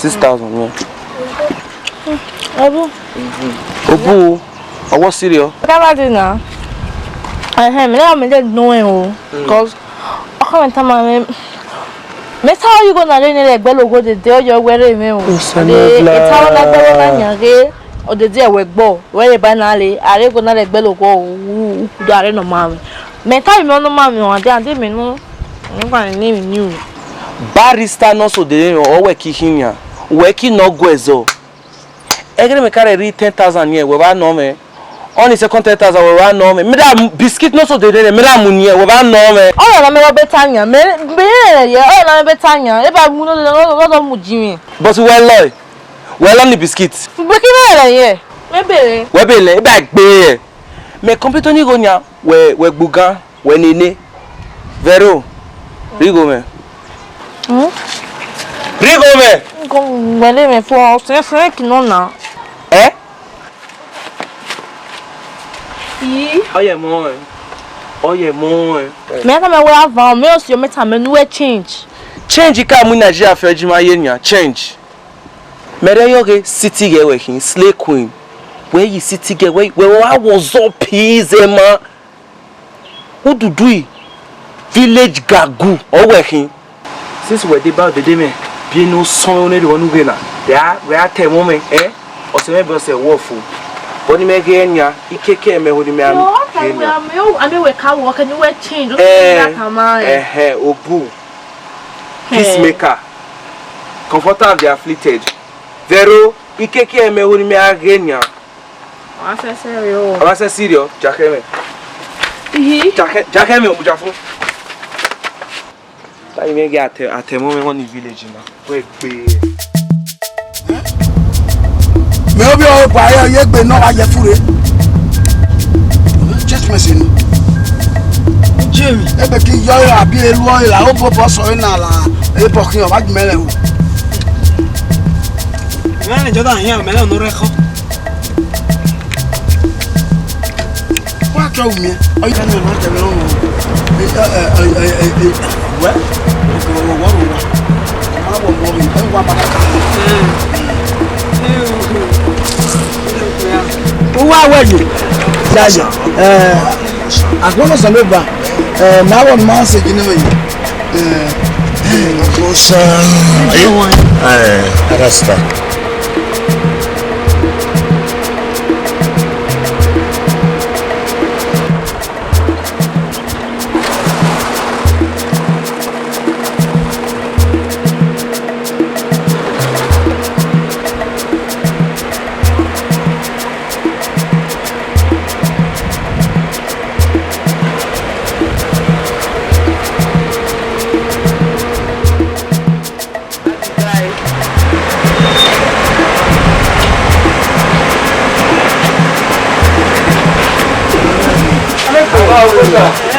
Six thousand, yeah. Obu. Obu, ọwọ serious? Ka vba de na. Ẹhẹn, mẹ na mẹ de nọ ẹn o. 'Cause ọkọ mẹ tama mẹ, mẹ ta igho na rre ne ẹgbẹe logho dede, ọ yọ wẹ rre mwẹ o. Ẹ ta igho na gbe na yan ghe, odede ẹwẹ gbọ, wẹ rre ba na le, a rre igho na rre ẹgbẹe logho, u, u, u da rre nọ ma mwẹ. Mẹ ta mẹ nọ ma mwẹ o, ande, ande mẹ nọ, nọ gba ne emwi ni o. Barrister nọ so dede, ọ wẹ ki khin nian, wẹ ki nọ guẹ zọ. Ẹghẹ ne mẹ ka rhie ten thousand niẹn, wẹ vba nọ mwẹ. Ọni second ten thousand, wẹ vba nọ mwẹ. Mẹ da mu, biscuit nọ so dede nẹ, mẹ da mu niẹn, wẹ vba nọ mwẹ. Ọ rọ na mẹ wọ be ta yan, mẹ, mẹ ye, ọ rọ na mẹ be ta yan, e ba mu no, no, no, no, mu ji mwẹ. But wẹ lọ, wẹ lọ ni biscuit. Gbe ki mẹ rẹ yẹ. Mẹ bere. Wẹ be lẹ, e ba gbe yẹ. Mẹ computer ni gho yan, wẹ, wẹ gbugan. Wẹ nene. Vero. Righo mwẹ. Hmm? Righo mwẹ. Wẹ le mwẹ fo, ọ sẹ Frank nọ na. Eh? Yi. Ọ ye mọ ẹ. Ọ ye mọ ẹ. Mẹ ka mẹ wẹ avan, mẹ o si o mẹ ta mẹ nu wẹ change. Change ka mu Nigeria fẹ ji ma ye nian, change. Mẹ rẹ yọ ghe city girl wẹ khin, slay queen. Wẹ yi city girl, wẹ, wẹ wa wọ zọ peace, ma. Ududu village gagu, ọ wẹ khin. Since wẹ deba odede mwẹ, biẹ ne osọnmwẹ ne rhunmwuda ughe na, wẹ a, wẹ a ta ẹmwẹ mwẹ, eh? Ọsẹ mwẹ bẹ ọsẹ wọ fo. Vbọ ne imẹ ghe nian, ikeke ẹmwẹ ho ne imẹ a ghe nian. Amẹ wẹ ka wọ, kẹ ne wẹ change, o Eh, ya tama ẹn. Ẹhẹn, obu. Peacemaker, comforter of the afflicted. Vero, ikeke ẹmwẹ ho ne imẹ a ghe nian. Wa sẹsẹ rẹ o. Wa sẹsẹ rẹ o, jakhẹ mwẹ. Ihi. Jakhẹ, jakhẹ mwẹ, omudia fo. Ta imẹ ghe a ta, a ta ẹmwẹ mwẹ ni village na. Wẹ gbe. Mẹ ovbi ọre bu aro ye egbe ne ọ gha ye fure. Just message ni. Jimmy. Ebe ki yọ ra bi elu ọre la, o bo bọ sọ na la, e bọ khian, wa gbẹn rẹ o. Mẹ ne jọ da hian, mẹ ne ọnọ rẹ kọ. Wa kẹ u miẹn, ọ ya ne ọ tẹmẹ ọmọ. Ẹ, ẹ, ẹ, ẹ, ẹ, ẹ, wẹ, wẹ, wẹ, wẹ, wẹ. Ọ ma wọ ọmọ mi, ẹ wa ma ka. Uwa wẹ ye, ya ye, ẹ, agbọnọ sẹ ló ba, ẹ, ma wọ ma sẹ gini wẹ ye, ẹ, ẹ. Osa, ẹ, ẹ, arasta.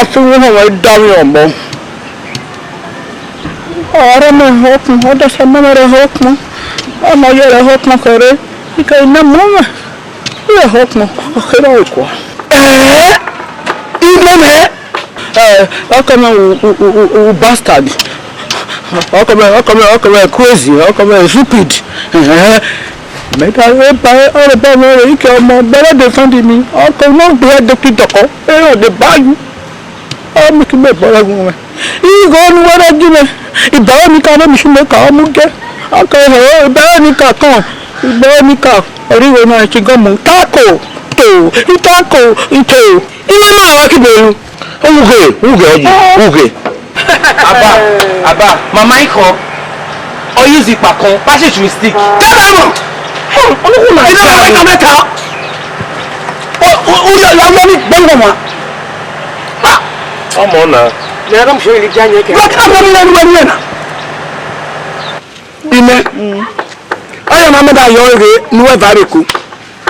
a sẹ uhunmwu họn mwẹ, da mwẹ ọmọ. Ọre mẹ họn ọkpọn, ọ da sẹ ma mwẹ rẹ họn ọkpọn. Ọ ma yẹ rẹ họn ọkpọn kherhe, I ke na mọ mwẹ. Rẹ họn ọkpọn, ọ kherhe ọre kua. Ẹẹ, imẹ mẹ. Ẹ, ọkọ mẹ, u, u, u, u, u bastard. Ọkọ mẹ, ọkọ mẹ, ọkọ mẹ crazy, ọkọ mẹ stupid. Ẹhẹn. Mẹ ta, e ba, ọre ba mwẹ rre, I ke ọmọ, bẹrẹ de sandi mi. Ọkọ nọ gbe de kidọkọ, e rọ de ba yu. Ọ mu ki mẹ bọrọ gun mwẹ. Igho ne uwẹ rẹ gie mwẹ, ibẹrẹ ni ka vbe mi shi mẹ ka ọ mu gẹ. Ọ ka hẹ, ibẹrẹ ni ka kọn, ibẹrẹ ni ka, ọ rhie igho na ẹtin gọ mu. Tako, to, itako, ito. Imẹ ma wa ki belu. Ughe, ughe ọyi, ughe. Aba, aba, mama ikhọ. Ọ use ikpakọn, pass it with stick. Tell them. Hmm, olukhu na. Ina wa ka mẹ ka. O, o, o ya, ya, ya ni gbẹngbẹn wa. Ah. Ọmọ na. Mẹ a dọmọ sẹ ili dia yẹn kẹ. Wa ka gbẹngbẹn ni wẹ ni na. Imẹ. Ọyọ na mẹ da yọ ghe ne uwẹ va rre Eko.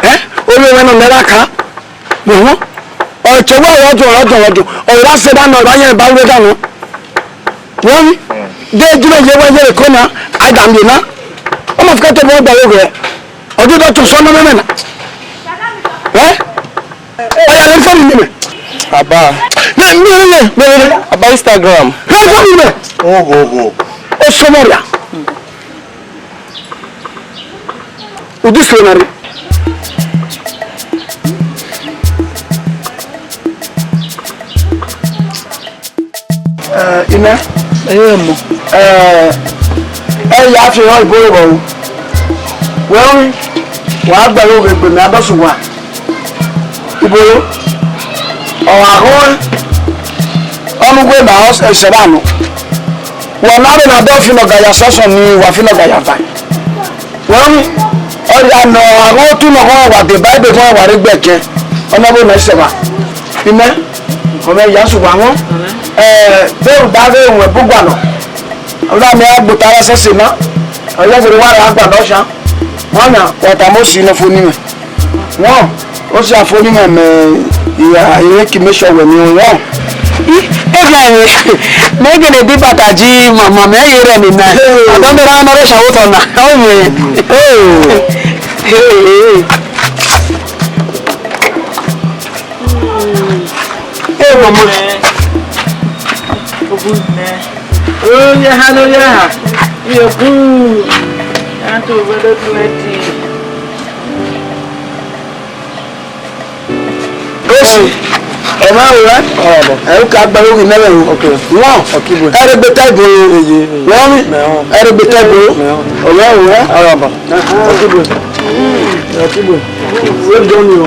Ẹ? Ovbi mwẹ nọ mẹ ra ka. Mẹ họn. Ọ tẹ wẹ ọdọ, ọdọ, ọdọ. Ọ ra sẹ da nọ, ọ ra yẹn ba wẹ da nọ. Wẹ mi. De ju mẹ ye wẹ ye Eko na, a da mẹ na. Ọ ma fi ka tẹ bọ gba wẹ. Ọ dẹ dọ tọ sọ nọ mẹ na. Ẹ? Ọ ya lẹ fọ mi nẹ mẹ. Aba. Mẹ, mẹ, mẹ, mẹ, mẹ. Aba Instagram. Lẹ fọ mi nẹ. Ogo, ogo. O sọ mọ ria. Udi sẹ na rre. Eh, Ine. Ẹ mọ. Eh, ẹ ya fi họn Ibolo vbọ o. Wẹ rin, wa gbe ẹre ovbe egbe mẹ, a bọ sẹ uwa. Ibolo, ọ gha họn ọnii uwẹ ma ọ sẹ vbe nọ. Wẹ na vbe na dọ fi nọ ga ya sọsọ ni wa fi nọ ga ya va. Wẹ rin, ọ ya nọ, a gha otu nọ, wa deba ebe, wa rre egbe ẹkẹ, ọ na vbe nọ sẹ vba. Imẹ, ọ mwẹ ya sẹ uwa wọn. Eh, de u ba vbe ruẹn bugua nọ. Ọ na mẹ a gbota ra sẹse na. Ọ ya vbe wa ra gba nọ shan. Wọn na, wa tama osi nọ fo ni mwẹ. Wọn, osi a fo ni mwẹ mẹ, iya, ẹ ki make sure wẹ ni wọn. Ih, eviẹn mwẹ, mẹ gele di bata ji mama mẹ ye rẹ ni na. Hey. Ọdọ mẹ ra nọ rẹ shan otọ na. Ọ mwẹ. Hey. Hey. Hey, mama. Oya ha, oya ha. Iye ku. Ya to wedo twenty. Osi. Ọ ma ru ẹ? Araba. Ẹ, u ka gbe aro ghi nẹ mwẹ o. Okay. Wọn. Ọkibo. Ẹrẹgbeta ibo. Eye, eye. Wọn mi. Mẹ wọn. Ẹrẹgbeta ibo. Mẹ wọn. Ọ ma ru ẹ? Araba. Aha. Ọkibo. Ọkibo. Well done o.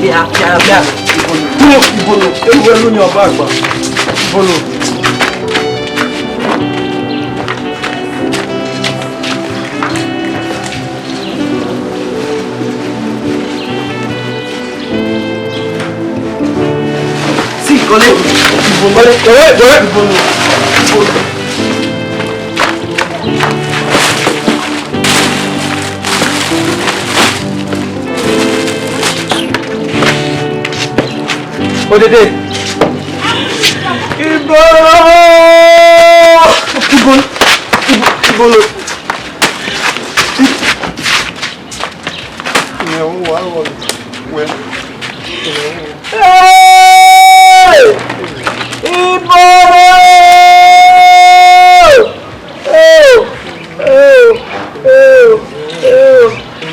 Bia, bia, bia. Ibolo, Ibolo, ewu ẹlu ni ọba agba. Ibolo. Si, kọle. Ibolo. Kọle, kọle, kọle. Ibolo. Ibolo. Odede. Ibolo! Ibolo! Ibolo! Hey! Ibolo! Oh! Oh! Oh! Oh!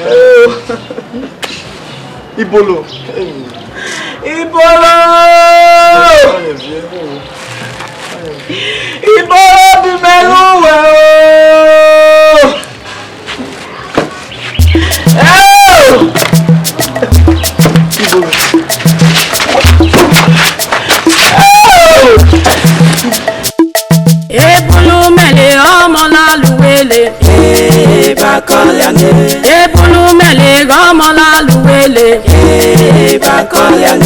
Oh! Ibolo. Ibolo! Ibolo bi mẹ ru wẹ o. Eo! Ibolo. Eo! Ebunu mẹ le ọmọ la lu wele. Eba kọlian e. Ebunu mẹ le ọmọ la lu wele. Eba kọlian e.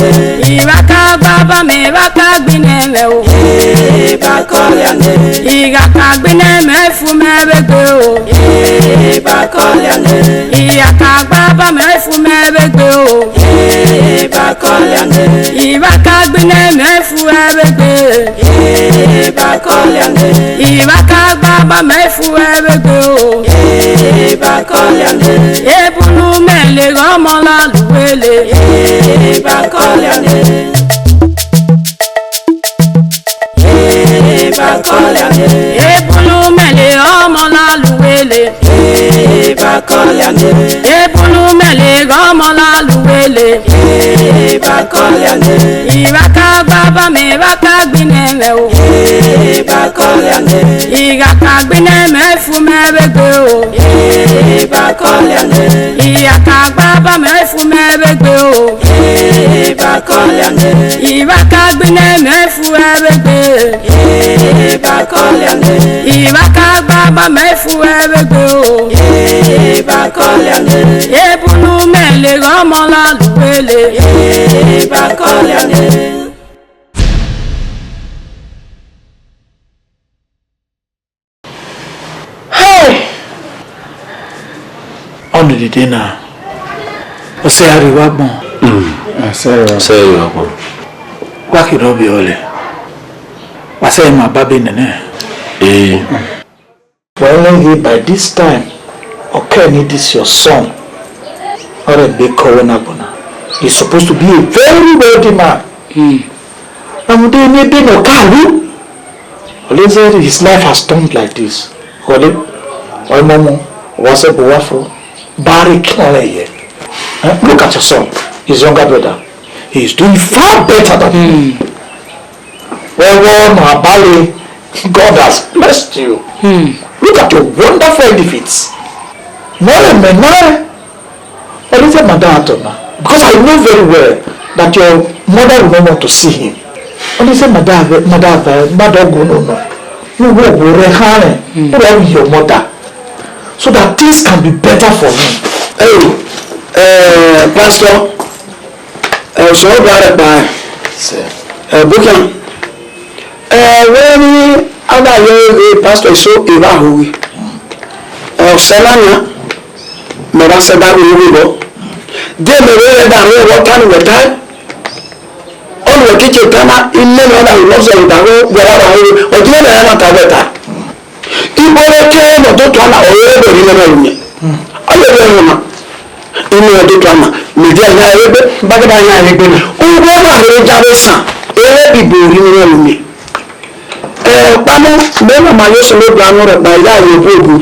Ivba ka gba ba mẹ, ivba ka gbinẹ mẹ o. Eba kọlian e. Igha ka gbinẹ mẹ fu mẹ vbe gbe o. Eba kọlian e. Igha ka gba ba mẹ fu mẹ vbe gbe o. Eba kọlian e. Ivba ka gbinẹ mẹ fu ẹ vbe gbe. Eba kọlian e. Ivba ka gba ba mẹ fu ẹ vbe gbe o. Eba kọlian e. Ebunu mẹ le ọmọ la lu wele. Eba kọlian e. Eba kọlian e. Ebunu mẹ le ọmọ la lu wele. Eba kọlian e. Ebunu mẹ le ọmọ la lu wele. Eba kọlian e. Ivba ka gba ba mẹ, ivba ka gbinẹ mẹ o. Eba kọlian e. Igha ka gbinẹ mẹ fu mẹ vbe gbe o. Eba kọlian e. Igha ka gba ba mẹ fu mẹ vbe gbe o. Eba kọlian e. Ivba ka gbinẹ mẹ fu ẹ vbe gbe. Eba kọlian e. Ivba ka gba ba mẹ fu ẹ vbe gbe o. Eba kọlian e. Ebunu mẹ le ọmọ la lu wele. Eba kọlian e. Hey! Ọnii dede na, ọ sẹ a rhie uwa agbọn. Mm. Ẹ sẹ rẹ. Sẹ rẹ ọkọ. Wa kherhe ọvbehe ọlẹ. Wa sẹ ma ba be nene. Ee. Wa lẹ ghe by this time, ọ kẹ ni this your son. Ọ rẹ gbe kọ wẹ na gbọna. He's supposed to be a very wealthy man. Mm. Rhunmwuda ne ebe ne ọ ka ru, ọlẹ zẹ his life has turned like this. Ọlẹ, ọmọ mu, wa sẹ bu wa fo, ba re kẹ ọnrẹn yẹ. Eh, look at your son, his younger brother. He is doing far better than him. Wẹ wọ ọnọ abale, God has blessed you. Hmm. Look at your wonderful edifice. Mẹ rẹ mẹ na rẹ. Ọnii zẹ madam atọ na, because I know very well that your mother will not want to see him. Ọnii zẹ madam, madam, madam ọgọ no no. You work with her, hmm, with your mother, so that things can be better for him. Hey, eh, Pastor, eh, so what about that? Sir. Eh, Bukian, eh, when I hear the pastor so, he va holy. Ẹ, Ọsẹ na nian, mẹ ra sẹ da vbe vbe vbọ. De mẹ vbe rẹ da rre vbọ ta ne uwẹ tae? Ọnii wẹ ke ke ta na, imẹ ne ọ na vbe nọ zẹ da rre, wẹ ra wa rre, ọ gie mẹ ra na ta wẹ ta. Ibo ne ke ne ọ do tua na, ọ rre vbe rri mwẹ na ru mẹ. Ọ ye vbe ẹmwẹ na. Imẹ ne ọ do tua na, mẹ dia yan ẹre gbe. Bagada yan ẹre gbe na. Uwẹ wa rre ja vbe san, ẹre bi ibo rri mwẹ na ru mẹ. Ẹ, ọkpa nọ, mẹ ne ọ ma ye Osanobua ne ọ rhọkpa, I gha ye obọ obu.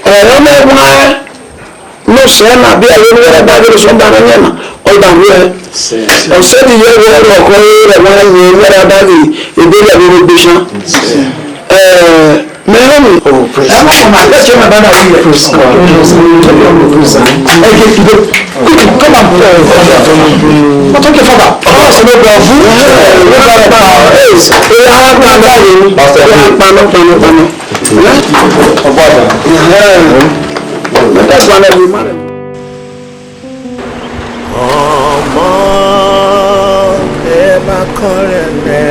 Ẹ, ọ ma wan ne osẹe na, biẹ vbe ne uwẹ ra da ghe ne osẹe da rẹn na, ọ da wẹ. Ọ sẹ ne I ye vbe ẹrọ ọkhọ ẹre wa ye, ne uwẹ ra da ghe ebe rẹ vbe gbe isan. Ẹ, mẹ rẹ ni. Oh, praise God. Ẹ ma, ma, let's check my brother here. Praise God. Praise God. Ẹ, come on. But okay, Father. Pastor, ọmọ ẹ ma kọrin ẹnẹ,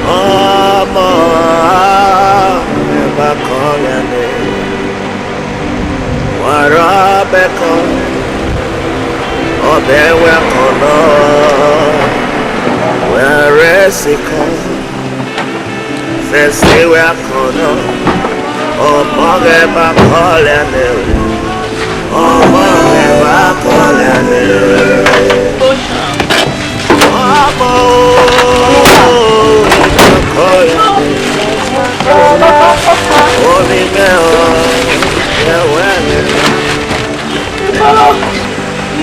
ọmọ ẹ ma kọrin ẹnẹ, wa rọ bẹkọ, ọbẹ wẹ kọ nọ, wẹ rẹ sikọ. Fẹsẹ wẹ akọnọ, ọmọ ghẹ ba kọlẹ nẹ o, ọmọ ghẹ ba kọlẹ nẹ o. Ọmọ o, ba kọlẹ nẹ o. Omi mẹ o, ẹwẹ nẹ.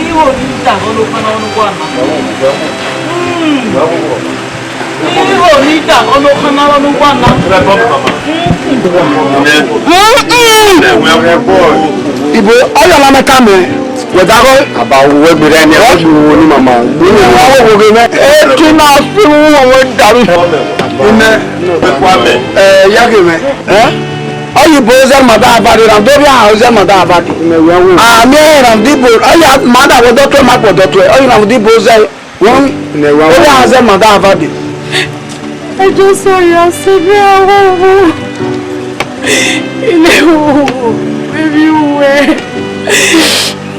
Iho ni da ọnọkhan na ọnọkhan na. Iho ni da ọnọkhan na ọnọkhan na. Ibo, ọyọ na mẹ ka mẹ, wẹ da gọ. Aba wo wẹ gbe rẹ ni, ẹ wo ni mama. Ni wa wo wo ge mẹ. E tu na fi wu wo we daru. Ine. Ẹ, ya ge mẹ. Ẹ? Oyibo zẹ ma da avade ra, do bia zẹ ma da avade. Ami ẹran dibo, oya ma da wẹ dọtuẹ ma kpọ dọtuẹ, oyi na dibo zẹ. Wọn, oya zẹ ma da avade. Ẹjọ sọ ya sẹ mi awowo. Ilé wo, baby wẹ.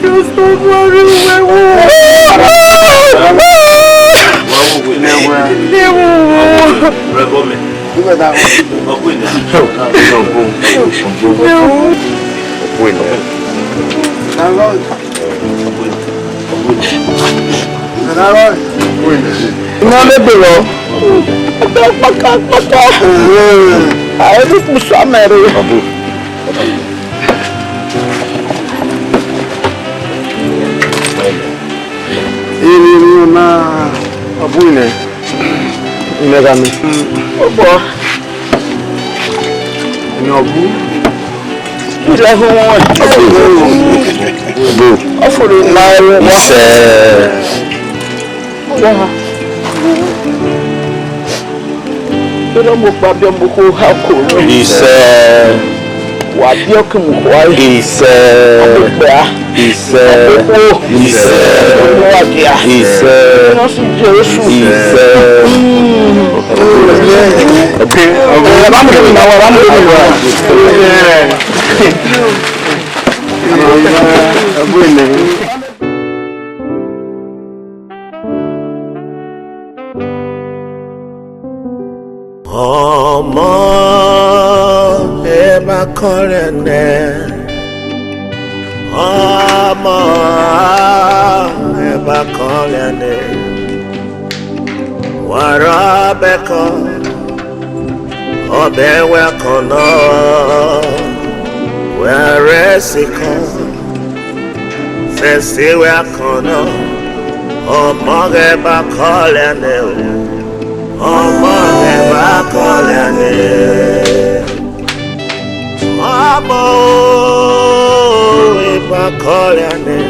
Just don't worry, wẹ wo. Ilé wo. Iná lè gbè lọ. Ọbẹ̀ pàkàpàkà. Àìrí kùsà mẹ́rin. Iri iri na. Ọbu nẹ. Imẹ gha nẹ. Obọ. Imẹ ọbu. Ilẹ hu wọn. Ọfọrọ na ẹrọ wa. Isẹ. Wa. Erha ọmọ ọkpa biẹ ọmọ okhuo ha oko. Isẹ. Wa biẹ ọke mu okhuo a. Isẹ. Ọmọ ọkpa. Isẹ. Ọmọ okhuo. Isẹ. Ọmọ wa dia. Isẹ. Nọsi Jesu. Isẹ. Mm. Okay, okay. Ẹ, vamos a terminar, vamos a terminar. Amen. Ọmọ ẹ ma kọrin nẹ, ọmọ ẹ ma kọrin nẹ, wa rọ bẹkọ, ọbẹ wẹ kọn nọ, wẹ rẹ sikọ. Fẹsẹ wẹ akọn nọ, ọmọ ghẹ ba kọlẹ nẹ o, ọmọ ghẹ ba kọlẹ nẹ. Ọmọ o, ghẹ ba kọlẹ nẹ.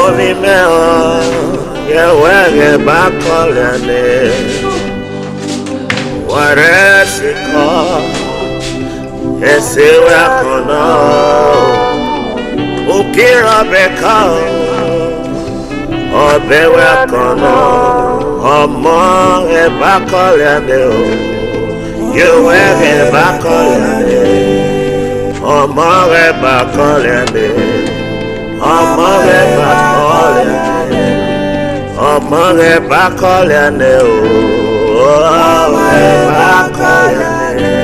Ovbi mẹ o, ghẹ wẹ ghẹ ba kọlẹ nẹ. Wa rẹ sikọ, ẹse wẹ akọn nọ, ukirọ bẹkọ, ọbẹ wẹ akọn nọ, ọmọ ghẹ ba kọlẹ nẹ o, Ye wẹ ghẹ ba kọlẹ nẹ, ọmọ ghẹ ba kọlẹ nẹ, ọmọ ghẹ ba kọlẹ nẹ, ọmọ ghẹ ba kọlẹ nẹ o, ọmọ ghẹ ba kọlẹ nẹ.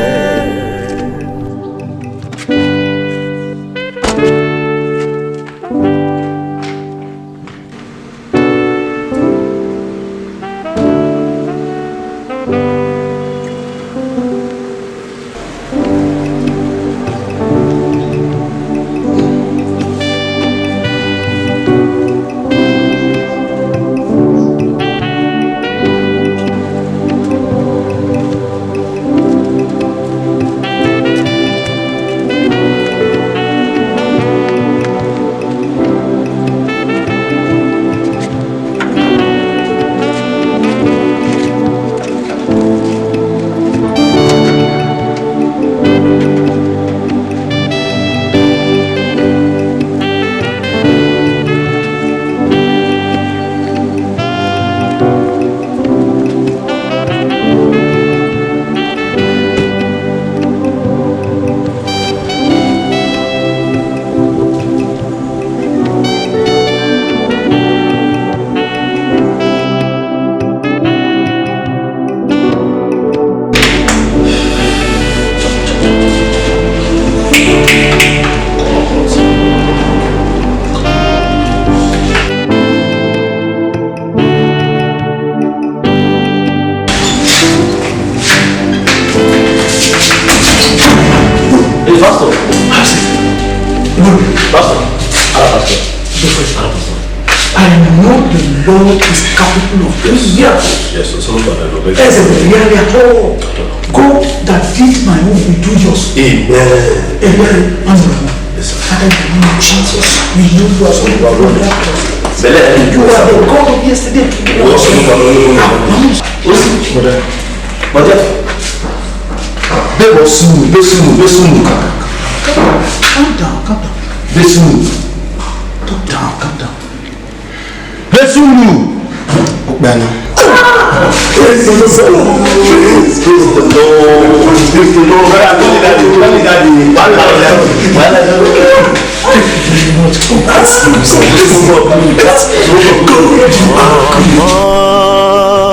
Hey, Pastor. Pastor. Ara, Pastor. Ara, Pastor. I know the Lord is capable of doing miracles. Yes, so, so, so, so, so. Ẹsẹ̀ rẹ̀ rí àríyá tó. God that did my own will do yours. Amen. Amen. Amen. Yes, sir. Father, in the name of Jesus, we know you are so wonderful. Bẹlẹ, you are the God of yesterday, today, and forever. Ó sì, bọ̀dá. Bọ̀dá. Bẹ́ẹ̀ bọ̀ sùn, bẹ́ẹ̀ sùn, bẹ́ẹ̀ sùn. Calm down, calm down. Bẹ́ẹ̀ sùn. Calm down, calm down. Bẹ́ẹ̀ sùn. Ó pẹ́ náà. Praise the Lord. Praise, praise the Lord. Praise the Lord. Brother, call me daddy. Call me daddy. Wàhálà, wàhálà.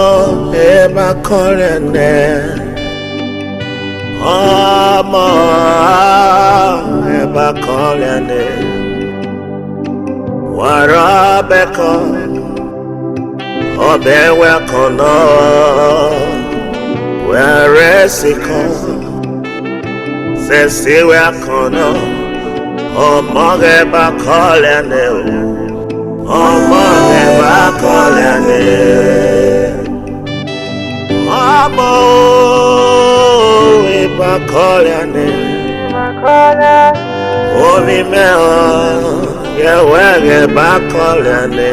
Ọmọ ẹ bá kọlẹ nẹ, ọmọ ẹ bá kọlẹ nẹ, wàrà bẹ kọ, ọbẹ wẹ kọ nọ, wẹ rẹ si kọ. Sẹse wẹ akọnọ, ọmọ ghẹ ba kọlẹ nẹ o, ọmọ ghẹ ba kọlẹ nẹ, ọmọ ghẹ ba kọlẹ nẹ, ovbi mẹ ọ, yẹ wẹ ghẹ ba kọlẹ nẹ,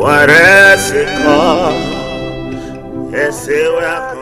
wa rẹ sikọ, ẹse wẹ akọ.